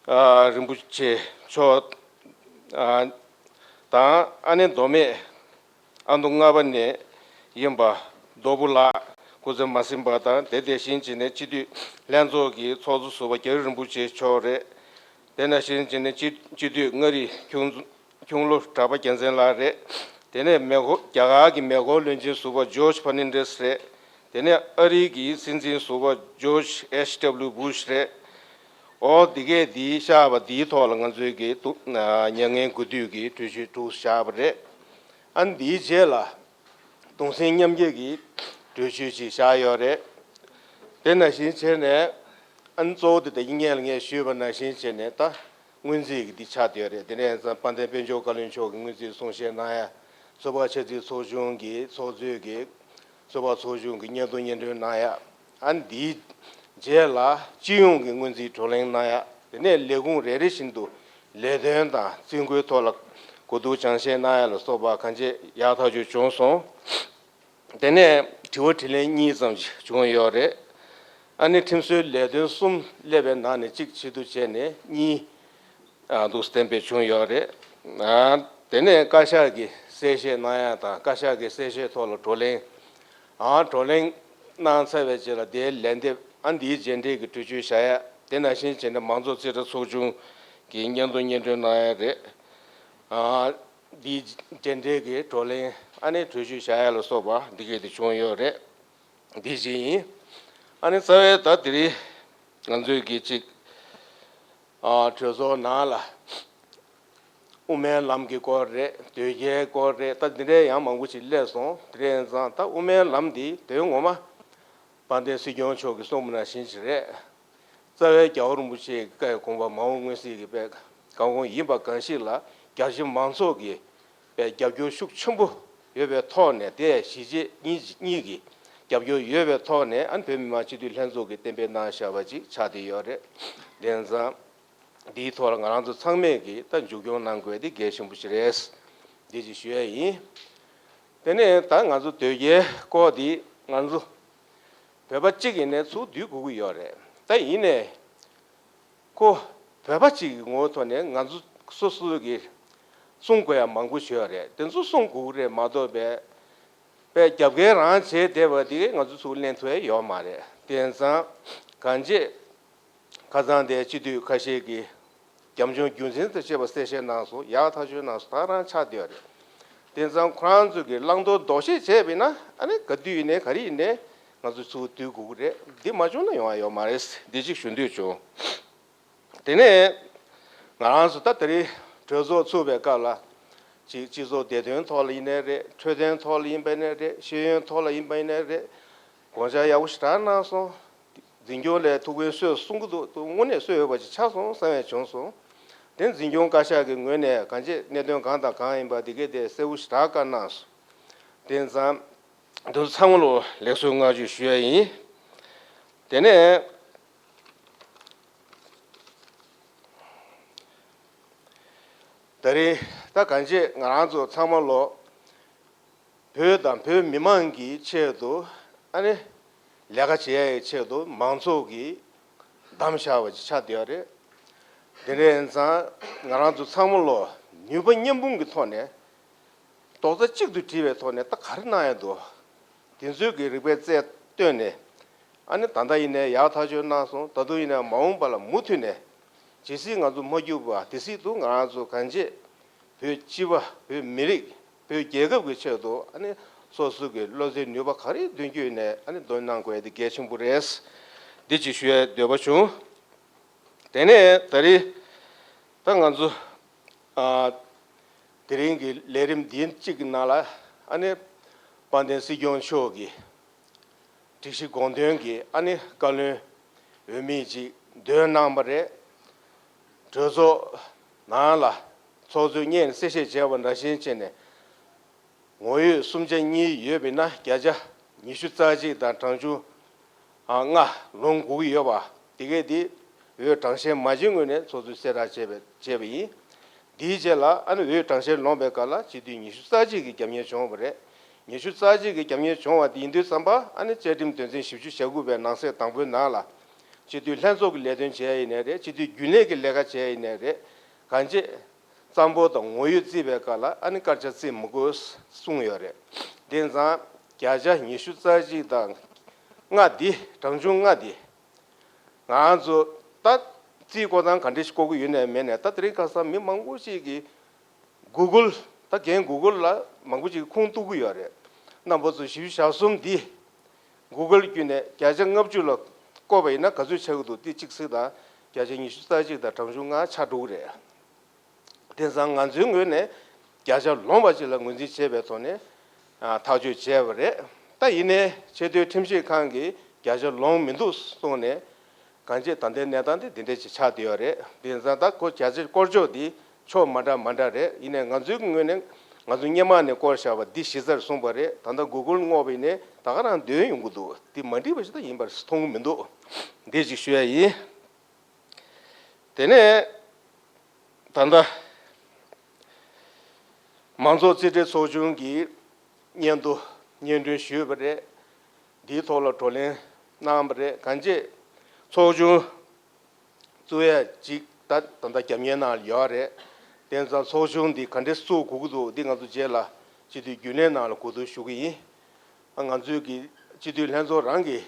ཨ་རིན་པོ་ཆེ་མཆོག་ཨ་དང་ཨ་ནེ་མདོ་སྨད་ཨ་མདོ་ལྔ་པ་ནས་ཡིན་པ་རྡོ་བུ་ལགས་སྐུ་ཚེ་མ་ཟིན་པ་དང་། དེ་དེ་བཞིན་བྱས་ནས་སྤྱི་འཐུས་ལྷན་ཚོགས་ཀྱི་ཚོགས་གཙོ་ཟུར་པ་རྒྱ་རི་རིན་པོ་ཆེ་མཆོག་རེད། དེ་ནང་བཞིན་བྱས་ནས་སྤྱི་སྤྱི་འཐུས་མངའ་རིས་ཁྱུང་ཁྱུང་ལོ་གྲགས་པ་རྒྱལ་མཚན་ལགས་རེད། དེ་ནས་མེ་འཁོར་རྒྱ་གར་གྱི་མེ་འཁོར་བློན་ཆེན་ཟུར་པ་ཇོརྗ་ཕར་ནན་ཌེས་རེད། དེ་ནས་ཨ་རིའི་གི་སྲིད་འཛིན་ཟུར་པ་ཇོརྗ་ཨེཆ་ཌབ་ལིའུ་བུཤ་རེད། འོ་འདི་གས་འདི་བཞག་པ་འདིའི་ཐོག་ལ་ང་ཚོའི་གི་ཏུ་མྱ་ངན་གུས་འདུད་ཀྱི་གྲོས་ཆོད་དྲུག་བཞག་པ་རེད། ཨ་ནི་འདིའི་རྗེས་ལ་གདུང་སེམས་མཉམ་སྐྱེད་ཀྱི་གྲོས་ཆོད་ཅིག་བཞག་ཡོད་རེད། དེ་ནང་བཞིན་བྱས་ནས་ཨ་ནི་གཙོ་བོ་དེ་ད་གིན་སྔོན་ལ་ངས་ཞུས་པ་ནང་བཞིན་བྱས་ནས་ད་སྔོན་རྩིས་ཀྱི་འདི་ཆགས་བསྡད་ཡོད་རེད། དེ་ནས་ཡང་དཔལ་ལྡན་དཔལ་འབྱོར་བཀའ་བློན་མཆོག་གི་སྔོན་རྩིས་གསུང་བཤད་གནང་ཡ། ཚོད་དཔག་ཆ་རྩིས་ཚོགས་ཆུང་གི་ཚོགས་གཙོས་ཀྱི་ཚོད་དཔག་ཚོགས་ཆུང་གི་སྙན་ཐོ་སྙན་སྒྲོན་གནང་ཡ། ཨ་ནི་འདིའི་རྗེས་ལ་སྤྱི་ཡོངས་ཀྱི་སྔོན་རྩིས་བགྲོ་གླེང་གནང་ཡ། དེ་ནས་ལས་ཁུངས་རེ་རེ་བཞིན་དུ་ལས་དོན་དང་རྩིས་འགོའི་ཐོག་ལ་གོ་བསྡུར་སྦྱང་བཤད་གནང་ཡ་ལ་སོགས་པ་གང་ཅི་ཡག་ཐག་ཆོད་བྱུང་སོང་། དེ་ནས་དྲི་བ་དྲིས་ལན་གཉིས་ཙམ་ཞིག་བྱུང་ཡོད་རེད། ཨ་ནི་ཁྲིམས་བཟོའི་ལས་དོན་གསུམ་སླེབས་པའི་ནང་ནས་གཅིག་ཕྱིར་བསྡུ་བྱས་ནས་གཉིས་ཨ་འདུག་གཏན་འབེབས་བྱུང་ཡོད་རེད། ཨ་དེ་ནས་བཀའ་ཤག་གིས་གསལ་བཤད་གནང་ཡ་དང་། བཀའ་ཤག་གིས་གསལ་བཤད་ཐོག་ལ་བགྲོ་གླེང་ཨ་བགྲོ་གླེང་གནང་ཚར་བའི་རྗེས་ལ་དེའི་ལན་འདེབས། ཨ་འདིའི་རྗེས་འབྲེལ་གྱི་གྲོས་ཆོད་བཞག་ཡ། དེ་ནང་བཞིན་བྱས་ནས་མང་གཙོ་རྩིས་ཁྲ་ཚོགས་ཆུང་གིས་སྙན་ཐོ་སྙན་སྒྲོན་གནང་ཡ་རེད། ཨ་འདིའི་རྗེས་འབྲེལ་གྱི་བགྲོ་གླེང་ཨ་ནི་གྲོས་ཆོད་བཞག་ཡ་ལ་སོགས་པ་འདི་གས་དེ་བྱུང་ཡོད་རེད། འདི་བཞིན་ཡིན། ཨ་ནི་རྩ་བའི་ད་དེ་རིང་ང་ཚོས་ཀྱི་གཅིག་ཨ་གྲོས་ཚོགས་ནང་ལ་དབུ་མའི་ལམ་གྱི་སྐོར་རེད། དོལ་རྒྱལ་སྐོར་རེད། ད་འདི་འདྲའི་ཡང་མང་པོ་ཞིག་སླེབས་སོང་། དེ་རེད་ཙང་ད་དབུ་མའི་ལམ་འདི་དོན་ངོ་མ་དཔལ་ལྡན་སྲིད་སྐྱོང་མཆོག་གིས་གསུངས་པ་ནང་བཞིན་ཞིག་རེད། རྩ་བའི་རྒྱལ་བ་རིན་པོ་ཆེའི་བཀའ་ཡི་དགོངས་པ་མ་འོངས་མངོན་གསལ་གྱི་དཔེ་གང་གོང་ཡིན་པ་གང་ཞིག་ལ་རྒྱ་ཆེ་མང་ཚོགས་ཀྱི་དཔེ་རྒྱབ་སྐྱོར་ཤུགས་ཆེན་པོ་ཡོད་པའི་ཐོག་ནས། དེ་གཞིས་བྱེས་གཉིས་གཉིས་ཀྱི་རྒྱབ་སྐྱོར་ཡོད་པའི་ཐོག་ནས་ཨ་ནི་བོད་མི་མང་སྤྱི་འཐུས་ལྷན་ཚོགས་ཀྱིས་གཏན་འབེབས་གནང་བཞག་པ་ཅིག་ཆགས་བསྡད་ཡོད་རེད། དེ་ཙང་འདིའི་ཐོག་ལ་ང་རང་ཚོ་ཚང་མས་ཀྱིས་ད་མཇུག་སྐྱོང་གནང་དགོས་དེ་གལ་ཆེན་པོ་ཞིག་རེད། འདི་ཅིག་ཞུ་ཡ་ཡིན། དེ་ནས་ད་ང་ཚོ་དོལ་རྒྱལ་སྐོར་འདི་ང་ཚོ་བོད་པ་གཅིག་ཡིན་ནའི་ཚུར་བསྡུ་དགོས་ཀྱི་ཡོད་རེད། ད་ཡིན་ནའི་ཁོ་བོད་པ་གཅིག་གི་ངོ་བོའི་ཐོག་ནས་ང་ཚོ་སོ་སོ་གི་གསུང་དགོས་ཡ་མང་པོ་ཞིག་ཡོད་རེད། དེ་ཚོ་གསུང་དགོས་ཀྱི་རེད་མ་གཏོགས་པའི་པའི་རྒྱབ་འགལ་རང་བྱས་བསྡད་པ་དེ་ང་ཚོ་ཚུར་ལེན་ཐུབ་ཡ་ཡོད་མ་རེད། དེ་ཙང་གང་ཅི་ཁ་སང་དེ་སྤྱི་འཐུས་ཁ་ཤས་ཀྱིས་རྒྱབ་ལྗོངས་རྒྱུ་མཚན་དང་བཅས་པ་གསལ་བཤད་གནང་སོང་། ཡག་ཐག་ཆོད་གནང་སོང་། ད་རང་ཆགས་བསྡད་ཡོད་རེད། དེ་ཙང་ཁོ་རང་ཚོ་གིས་བླང་དོར་ལྡོག་ཤེས་བྱས་པ་ཡིན་ན་ཨ་ནི་ག་དུས་ཡིན་ནའི་ག་རེ་ཡིན་ནའི་ང་ཚོ་ཚུར་བསྡུ་དགོས་ཀྱི་རེད། འདི་མ་བྱུང་ན་ཡོང་ཡ་ཡོད་མ་རེད། འདི་གཅིག་ཞུ་འདོད་བྱུང་། དེ་ནས་ང་རང་ཚོ་ད་དེ་རིང་གྲོས་ཚོགས་ཚུགས་པའི་སྐབས་ལ་ཅིག་སྤྱི་ཚོགས་བདེ་དོན་ཐོག་ལ་ཡིན་ནའི་རེད། འཕྲོད་བསྟེན་ཐོག་ལ་ཡིན་པ་ཡིན་ནའི་རེད། ཤེས་ཡོན་ཐོག་ལ་ཡིན་པ་ཡིན་ནའི་རེད། དགོངས་འཆར་ཡག་པོ་ཞེ་དྲག་གནང་སོང་། འཛིན་སྐྱོང་ལས་ཐུགས་ཕན་གསོས་གསུང་གི་འདུག་དངོས་གནས་གསོས་ཡོད་པ་ཅིག་ཆགས་སོང་བསམ་ཡས་བྱུང་སོང་། དེ་འཛིན་སྐྱོང་བཀའ་ཤག་གི་ངོས་ནས་གང་ཅི་གནད་དོན་གང་དང་གང་ཡིན་པ་དེ་གས་དེ་གསལ་པོ་ཞེ་དྲག་བཀའ་གནང་སོང་། དེ་ཙང་འདི་ཚོ་ཚང་མ་ལ་ལེགས་གསོལ་བསྔགས་བརྗོད་ཞུ་ཡ་ཡིན། དེ་ནས་ད་རེས་ད་གང་ཅི་ང་རང་ཚོ་ཚང་མ་ལོ་བོད་དང་བོད་མི་མང་གི་ཆེད་དུ་ཨ་ནི་ལས་ཀ་བྱེད་ཡ་ཡི་ཆེད་དུ་མང་ཚོགས་ཀྱིས་བདམས་བཞག་པ་ཅིག་ཆགས་བསྡད་ཡོད་རེད། དེ་འདྲ་ཡིན་ཙང་ང་རང་ཚོ་ཚང་མ་ལོ་ནུས་པ་མཉམ་སྤུངས་ཀྱི་ཐོག་ནས་རྡོག་རྩ་གཅིག་ཏུ་སྒྲིལ་བའི་ཐོག་ནས་ད་ག་རེ་གནང་ཡ་འདུག་དེ་ཚོའི་གི་རིག་པའི་རྩལ་བཏོན་ནས། ཨ་ནི་ད་ལྟ་ཡིན་ནའི་ཡག་ཐག་ཆོད་གནང་སོང་། ད་དུང་ཡིན་ནའི་མ་འོངས་པ་ལ་མུ་མཐུད་ནས་ཇི་སྲིད་ང་ཚོ་མ་སྐྱུར་བ་དེ་སྲིད་དུ་ང་རང་ཚོ་གང་ཅི་བོད་སྤྱི་པ། བོད་མི་རིགས། བོད་རྒྱལ་ཁབ་ཀྱི་ཆེད་དུ་ཨ་ནི་སོ་སོ་གི་བློ་རྩེ་ནུས་པ་ག་རེ་འདོན་རྒྱུ་ཡིན་ནའི་ཨ་ནི་འདོན་གནང་དགོས་ཡ་དེ་གལ་ཆེན་པོ་རེད། འདི་ཅིག་ཞུ་ཡའི་འདོད་པ་བྱུང་། དེ་ནས་ད་རེས་ད་ང་ཚོ་ཨ་དེ་རིང་གི་ལས་རིམ་འདི་གཅིག་གི་ནང་ལ་ཨ་ནི་དཔལ་ལྡན་སྲིད་སྐྱོང་མཆོག་གིས་སྒྲིག་གཞི་དགོངས་དོན་གྱི་ཨ་ནི་བཀའ་བློན་འོས་མི་ཅིག་འདོན་གནང་བ་རེད། གྲོས་ཚོགས་ནང་ལ་ཚོགས་གཙོས་སྔོན་གསལ་བཤད་བྱས་པ་ནང་བཞིན་བྱས་ནས་ངོ་ཡོད་གསུམ་ཆ་གཉིས་ཡོད་པ་ཡིན་ན་བརྒྱ་ཆ་ ཉི་ཤུ་རྩ་གཅིག་དང་གྲངས་ཆུང་ལྔ་ལོངས་དགོས་ཀྱི་ཡོད་པ་དེ་གས་དེ་འོས་གྲངས་བཤེར་མ་བྱས་སྔོན་ནས་ཚོགས་གཙོས་གསལ་བསྒྲགས་བྱས་པ་བྱས་པ་ཡིན། དེའི་རྗེས་ལ་ཨ་ནི་འོས་གྲངས་བཤེར་ལོངས་པའི་སྐབས་ལ་སྤྱི་འཐུས་ཉི་ཤུ་རྩ་གཅིག་གི་རྒྱབ་གཉེར་བྱུང་བ་རེད། ཉི་ཤུ་རྩ་གཅིག་གི་རྒྱབ་གཉེར་བྱུང་བ་དེ་ཡིན་དུས་ཙམ་པ་ཨ་ནི་བཅའ་ཁྲིམས་དོན་ཚན་བཞི་བཅུ་ཞེ་དགུ་པའི་ནང་གསེས་དང་པོའི་ནང་ལ་སྤྱི་འཐུས་ལྷན་ཚོགས་ཀྱི་ལས་དོན་བྱས་ཡིན་ནའི་རེད། སྤྱི་འཐུས་རྒྱུན་ལས་ཀྱི་ལས་ཀ་བྱས་ཡིན་ནའི་རེད། གང་བྱེད། གཙང་པོ་དང་ངོ་ཡོད་བརྩིས་པའི་སྐབས་ལ་ཨ་ནི་སྐར་ཆ་བརྩི་མི་དགོས་གསུངས་ཡོད་རེད། དེ་ཙང་བརྒྱ་ཆ་ཉི་ཤུ་རྩ་གཅིག་དང་ལྔ་འདི་གྲངས་ཆུང་ལྔ་འདི་ང་ཚོ་ད་རྩིས་བཀོད་སྟངས་ག་འདྲ་ཞིག་བཀོད་ཀྱི་ཡོད་ནའི་མེད་ནའི་ད་དེ་རིང་ཁ་སང་མི་མང་པོ་ཞིག་གིས་གུ་གུལ་ད་རྒན་གུ་གུལ་ལ་མང་པོ་ཞིག་གིས་ཁུངས་གཏུག་གི་ཡོད་རེད། རྣམ་པ་ཚོ་བཞི་བཅུ་ཞེ་གསུམ་འདི་གུ་གུལ་བརྒྱུད་ནས་བརྒྱ་ཆ་ལྔ་བཅུ་ལ་བཀོད་པ་ཡིན་ན་ག་ཚོད་ཆགས་ཀྱི་འདུག་འདི་གཅིག་གཟིགས་དང་། བརྒྱ་ཆ་ཉི་ཤུ་རྩ་གཅིག་དང་གྲངས་ཆུང་ལྔ་ཆགས་འགྲོ་གི་རེད། དེང་སང་ང་ཚོའི་ངོས་ནས་བརྒྱ་ཆ་ལོངས་པ་ཅིག་ལ་ངོས་འཛིན་བྱས་པའི་ཐོག་ནས་ཨ་ཐག་གཅོད་བྱས་པ་རེད། ད་ཡིན་ནའི་ཆེས་མཐོའི་ཁྲིམས་ཞིབ་ཁང་གིས་བརྒྱ་ཆ་ལོངས་མི་འདུག་གསུངས་ནས་གང་བྱེད་ད་ལྟའི་གནས་སྟངས་དེ་འདི་འདྲ་ཞིག་ཆགས་བསྡད་ཡོད་རེད། དེང་སང་ད་ཁོ་བརྒྱ་ཆ་སྐོར་ཕྱོགས་འདི་ཕྱོགས་མ་འདྲ་མ་འདྲ་རེད། ཡིན་ནའི་ང་ཚོའི་ངོས་ནས་ང་ཚོ་སྔོན་མ་ནས་བསྐོར་བཞག་པ་འདི་གཞི་རྩར་བཟུང་བ་རེད། ད་ལྟ་གུ་གུལ་བསྔོགས་པ་ཡིན་ནའི་ད་ག་རང་འདོན་ཡོང་གི་འདུག་འདི་མ་འགྲིག་པ་ཞིག་ད་ཡིན་པར་མཐོང་གི་མི་འདུག་འདི་ཞིག་ཞུ་ཡ་ཡིན། དེ་ནས་ད་ལྟ་མང་ཚོགས་རྩིས་ཁྲའི་ཚོགས་ཆུང་གིས་སྙན་ཐོ་སྙན་སྒྲོན་ཞུས་པ་རེད། འདིའི་ཐོག་ལ་བགྲོ་གླེང་གནང་བ་རེད། གང་བྱེད་ཚོགས་ཆུང་བཙུགས་ཡ་ཅིག་ད་ད་ལྟ་རྒྱབ་གཉེར་ནང་ལ་ཡོད་རེད། དེང་སང་ཚོགས་ཆུང་འདི་ག་འདྲས་བཙུགས་དགོས་ཀྱི་འདུག་འདི་ང་ཚོ་རྗེས་ལ་སྤྱི་འཐུས་རྒྱུན་ལས་ནང་ལ་གོ་བསྡུར་ཞུ་གི་ཡིན། ང་ཚོའི་གི་སྤྱི་འཐུས་ལྷན་ཚོགས་རང་གིས་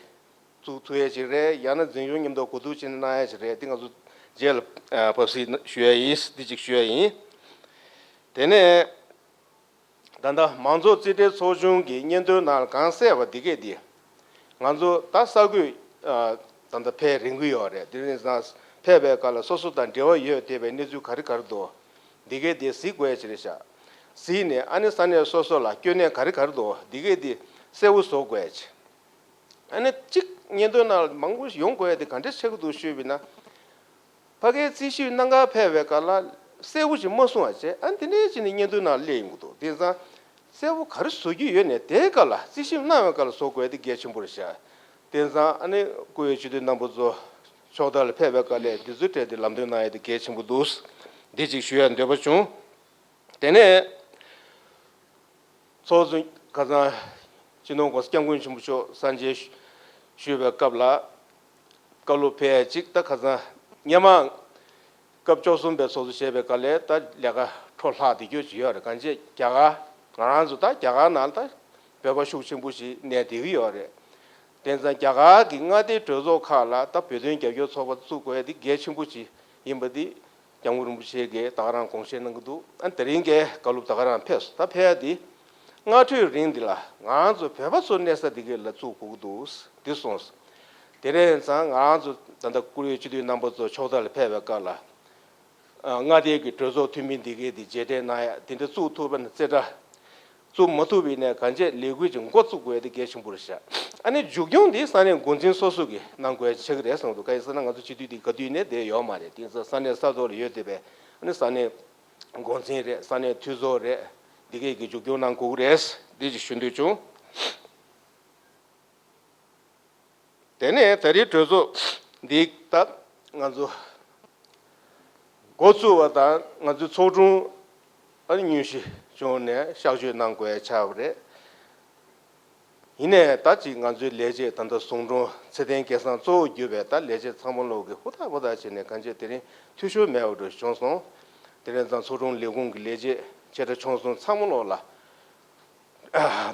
བཙུགས་ཐུབ་ཡས་ཅིག་རེད། ཡང་ན་འཛིན་སྐྱོང་མཉམ་དུ་གོ་བསྡུར་བྱས་ནས་གནང་ཡས་ཅིག་རེད། འདི་ང་ཚོ་རྗེས་ལ་ཨ་བབས་སྲིད་ཞུ་ཡས་ཡིན། འདི་གཅིག་ཞུ་ཡས་ཡིན། དེ་ནས་ད་ལྟ་མང་ཚོགས་རྩིས་ཁྲའི་ཚོགས་ཆུང་གི་སྙན་ཐོའི་ནང་ལ་གང་གསལ་བ་འདི་གས་འདི་ང་ཚོ་ད་ས་ཁུལ་ཨ་ད་ལྟ་ཕེབས་རན་གྱི་ཡོད་རེད། དེ་རིང་སང་ཕེབས་པའི་སྐབས་ལ་སོ་སོ་དང་འབྲེལ་བ་ཡོད་བསྡད་པའི་གནས་ཚུལ་ག་རེ་ག་རེ་འདུག་འདི་གས་འདི་གཟིགས་དགོས་ཡས་ཅིག་རེད་ཤག་གཟིགས་ནས་ཨ་ནི་ས་གནས་སོ་སོ་ལ་སྐྱོན་གནས་ག་རེ་ག་རེ་འདུག་འདི་གས་འདི་གསལ་བོ་བཟོ་དགོས་ཡས་ཅིག་ཨ་ནི་གཅིག་སྙན་ཐོའི་ནང་ལ་མང་པོ་ཞིག་ཡོང་དགོས་ཡ་དེ་ག་འདྲས་ཆགས་ཀྱི་འདུག་ཞུས་པ་ཡིན་ན། ཕ་གིར་རྩིས་ཞིབ་གནང་གར་ཕེབས་པའི་སྐབས་ལ་གསལ་པོ་ཞིག་མ་གསུངས་པ་བྱས། ཨ་ནི་དེ་འདྲས་བྱས་ནས་སྙན་ཐོའི་ནང་སླེབས་ཡོང་གི་འདུག་དེང་སང་གསལ་པོ་ག་རེ་བཟོ་རྒྱུ་ཡོད་ནས་དེའི་སྐབས་ལ་རྩིས་ཞིབ་གནང་བའི་སྐབས་ལ་བཟོ་དགོས་ཡ་དེ་གལ་ཆེན་པོ་རེད་ཤག་དེང་སང་ཨ་ནི་བཀུར་འོས་སྤྱི་འཐུས་རྣམ་པ་ཚོ་ཕྱོགས་མཐའ་ལ་ཕེབས་པའི་སྐབས་ལ་འདི་ཚོའི་གྲས་དེ་ལམ་སྟོན་གནང་ཡ་དེ་གལ་ཆེན་པོ་འདུག་འདི་གཅིག་ཞུ་ཡ་འདོད་པ་བྱུང་། དེ་ནས་ཚོགས་གཙོ་ཁ་སང་སྤྱི་ནོར་༸གོང་ས་༸སྐྱབས་མགོན་ཆེན་པོ་མཆོག་གསར་མཇལ་ཞུས་པའི་སྐབས་ལ་བཀའ་སློབ་ཕེབས་ཡ་གཅིག་ད་ཁ་སང་སྔོན་མ་སྐབས་བཅུ་གསུམ་པའི་ཚོགས་གཙོ་བྱས་པའི་སྐབས་ལ་ད་ལས་ཀ་འཕྲོ་བརླག་བསྡད་རྒྱུ་ཅིག་ཡོད་རེད། གང་བྱེད་རྒྱ་གར་ང་རང་ཚོ་ད་རྒྱ་གར་ནང་ལ་ད་བོད་པ་ཤུགས་ཆེན་པོ་ཞིག་གནས་བསྡད་ཀྱི་ཡོད་རེད། དེང་སང་རྒྱ་གར་གྱི་མངའ་སྡེའི་གྲོས་ཚོགས་ཁག་ལ་ད་བོད་དོན་རྒྱབ་སྐྱོར་ཚོགས་པ་བཙུགས་དགོས་ཡ་དེ་གལ་ཆེན་པོ་ཅིག་ཡིན་པ་དེ་སྐྱབས་མགོན་རིན་པོ་ཆེ་གིས་ད་ག་རང་དགོངས་བཞེས་གནང་གི་འདུག་ཨ་དེ་རིང་གའི་བཀའ་སློབ་ད་ག་རང་ཕེབས་སོང་། ད་ཕེབས་ཡ་དེ་སྔ་འཕྲོས་རིང་འདི་ལ་ང་རང་ཚོ་བོད་པ་ཚོ་གནས་ས་འདི་གའི་ལ་བཙུགས་དགོས་ཀྱི་འདུག་འདི་གསུངས་སོང་། དེ་རིང་ཡིན་ཙང་ང་རང་ཚོ་ད་ལྟ་བཀུར་འོས་སྤྱི་འཐུས་རྣམ་པ་ཚོ་ཕྱོགས་མཐའ་ལ་ཕེབས་པའི་སྐབས་ལ། ཨ་མངའ་སྡེ་གི་གྲོས་ཚོགས་འཐུས་མི་འདི་གས་འདི་མཇལ་འཕྲད་གནང་ཡ་དེ་འདྲ་བཙུགས་ཐུབ་པ་ན་རྩེ་གྲ་བཙུགས་མ་ཐུབ་པ་ཡིན་ནའི་གང་བྱེད་ལས་འགུལ་གྱི་འགོ་བཙུགས་དགོས་ཡ་དེ་གལ་ཆེན་པོ་རེད་ཤག་ཨ་ནི་མཇུག་སྐྱོང་འདི་ས་གནས་འགོ་འཛིན་སོ་སོ་གིས་གནང་དགོས་ཡ་ཆགས་ཀྱི་རེད་བསམ་འདུག་གང་ཡིན་ཟེར་ན་ང་ཚོ་སྤྱི་འཐུས་འདི་ག་དུས་ནས་བསྡད་ཡོད་མ་རེད། དེང་སང་ས་གནས་ས་ཐོག་ལ་ཡོད་བསྡད་པའི་ཨ་ནི་ས་གནས་འགོ་འཛིན་རེད། ས་གནས་འཐུས་ཚོགས་རེད། འདི་གས་ཀྱི་མཇུག་སྐྱོང་གནང་དགོས་ཀྱི་རེད། འདི་ཅིག་ཞུ་འདོད་བྱུང་། དེ་ནས་ད་རེས་གྲོས་ཚོགས་འདི་ད་ང་ཚོ་འགོ་བཙུགས་པ་དང་ང་ཚོའི་ཚོགས་དྲུང་ཨ་ནི་དངོས་གཞི་བྱུང་ནས་གཤགས་བཅོས་གནང་དགོས་ཆགས་པ་རེད། ཡིན་ནའི་ད་ཅིག་ང་ཚོའི་ལས་བྱེད་ད་ལྟ་ཟུང་དྲུང་ཚེ་བརྟན་སྐལ་བཟང་གཙོ་བོ་གྱུར་པའི་ད་ལས་བྱེད་ཚང་མ་ལོག་གི་ཧུར་ཐག་ཧུར་ཐག་བྱས་ནས་གང་བྱེད་དེ་རིང་འཐུས་ཤོར་མེད་པ་འདྲ་བྱུང་སོང་། དེ་རིང་ཙང་ཚོགས་དྲུང་ལས་ཁུངས་ཀྱི་ལས་བྱེད་ཆེ་ཕྲ་ཆུང་གསུམ་ཚང་མ་ལོག་ལ།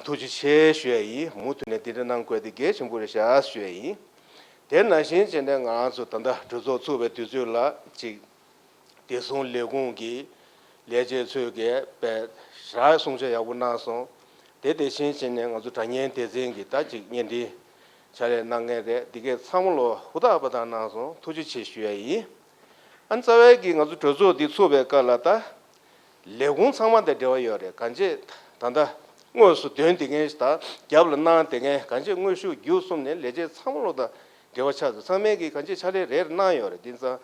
ཐུགས་རྗེ་ཆེ་ཞུ་ཡ་ཡིན། མུ་མཐུད་ནས་འདི་འདྲ་གནང་དགོས་དེ་གལ་ཆེན་པོ་རེད་ཤག་ཞུ་ཡ་ཡིན། དེ་ནང་བཞིན་བྱས་ནས་ང་རང་ཚོ་ད་ལྟ་གྲོས་ཚོགས་ཚུགས་པའི་དུས་ཚོད་ལ་ཅིག་བདེ་སྲུང་ལས་ཁུངས་ཀྱི་ལས་བྱེད་ཚོས་ཀྱིས་དཔེ་ཞེ་དྲག་གསུང་བཤད་ཡག་པོ་གནང་སོང་། དེ་དེ་བཞིན་བྱས་ནས་ང་ཚོ་དྲ་བརྙན་སྡེ་ཚན་གྱིས་ད་ཅིག་བརྙན་འཕྲིན་ཕྱག་ལས་གནང་མཁན་རེད། འདི་གས་ཚང་མ་ལོ་ཧུར་ཐག་པ་དང་གནང་སོང་། ཐུགས་རྗེ་ཆེ་ཞུ་ཡ་ཡིན། ཨ་རྩ་བའི་གི་ང་ཚོ་གྲོས་ཚོགས་འདི་ཚུགས་པའི་སྐབས་ལ་ད། ལས་ཁུངས་ཚང་མ་དང་འབྲེལ་བ་ཡོད་རེད། གང་བྱེད་ད་ལྟ་དངོས་སུ་འདོན་བསྡད་མཁན་དང་རྒྱབ་ལ་གནང་བསྡད་མཁན་གང་བྱེད་དངོས་ཤུགས་བརྒྱུད་གསུམ་ནས་ལས་བྱེད་ཚང་མ་ལོ་དང་འབྲེལ་བ་ཆགས་ཚུལ་ཚང་མས་ཀྱིས་གང་བྱེད་ཕྱག་ལས་རེ་རེ་གནང་ཡོད་རེད། དེ་ཙང་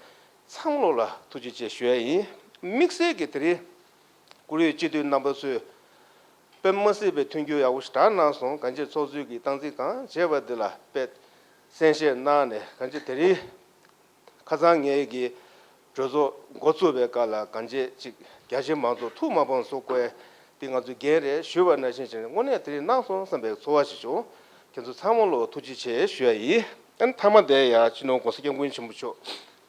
ཚང་མ་ལོ་ལ་ཐུགས་རྗེ་ཆེ་ཞུ་ཡ་ཡིན། དམིགས་བསལ་གྱི་དེ་རིང་བཀུར་འོས་སྤྱི་འཐུས་རྣམ་པ་ཚོས་ དཔེ་མ་སྲིད་པའི་མཐུན་འགྱུར་ཡག་པོ་ཞེ་དྲག་གནང་སོང་། གང་ཅི་ཚོགས་གཙོས་ཀྱི་སྟངས་འཛིན་གང་བྱས་པ་འདི་ལ་དཔེ་གསན་བཞེས་གནང་ནས། གང་ཅི་དེ་རིང་ཁ་སང་ངེད་ཀྱི་གྲོས་ཚོགས་འགོ་བཙུགས་པའི་སྐབས་ལ་གང་ཅི་ཅིག་རྒྱ་ཆེ་མང་ཚོགས་ཐུགས་མ་ཕམ་བཟོ་དགོས་འདི་ང་ཚོའི་འགན་རེད་ཞུས་པ་ནང་བཞིན་བྱས་ནས་དངོས་གནས་དེ་རིང་གནང་སོང་བསམ་པའི་ཚོར་བ་ཞིག་བྱུང་། ཁྱེད་ཚོ་ཚང་མ་ལ་ཐུགས་རྗེ་ཆེ་ཞུ་ཡ་ཡིན། ཨ་ནི་མཐའ་མ་དེ་ཡང་སྤྱི་ནོར་༸གོང་ས་༸སྐྱབས་མགོན་ཆེན་པོ་མཆོག་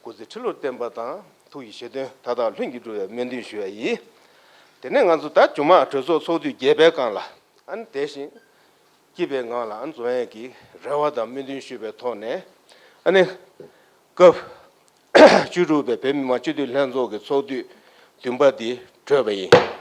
སྐུ་ཚེ་ཁྲི་ལོར་བརྟན་པ་དང་ཐུགས་ཀྱི་བཞེད་དོན་མཐའ་དག་ལྷུན་གྱིས་འགྲུབ་པའི་སྨོན་འདུན་ཞུ་ཡ་ཡིན། དེ་ནས་ང་ཚོ་ད་མཇུག་མ་གྲོས་ཚོགས་ཚོགས་དུས་བརྒྱད་པའི་སྒང་ལ་ཨ་ནི་དེ་བཞིན་སྐྱིད་པའི་ངང་ལ་ཨ་ནི་འཛོམས་ཡས་ཀྱི་རེ་བ་དང་སྨོན་འདུན་ཞུས་པའི་ཐོག་ནས། ཨ་ནི་སྐབས་བཅུ་དྲུག་པའི་བོད་མི་མང་སྤྱི་འཐུས་ལྷན་ཚོགས་ཀྱི་ཚོགས་དུས་བདུན་པ་འདི་གྲོལ་བ་ཡིན།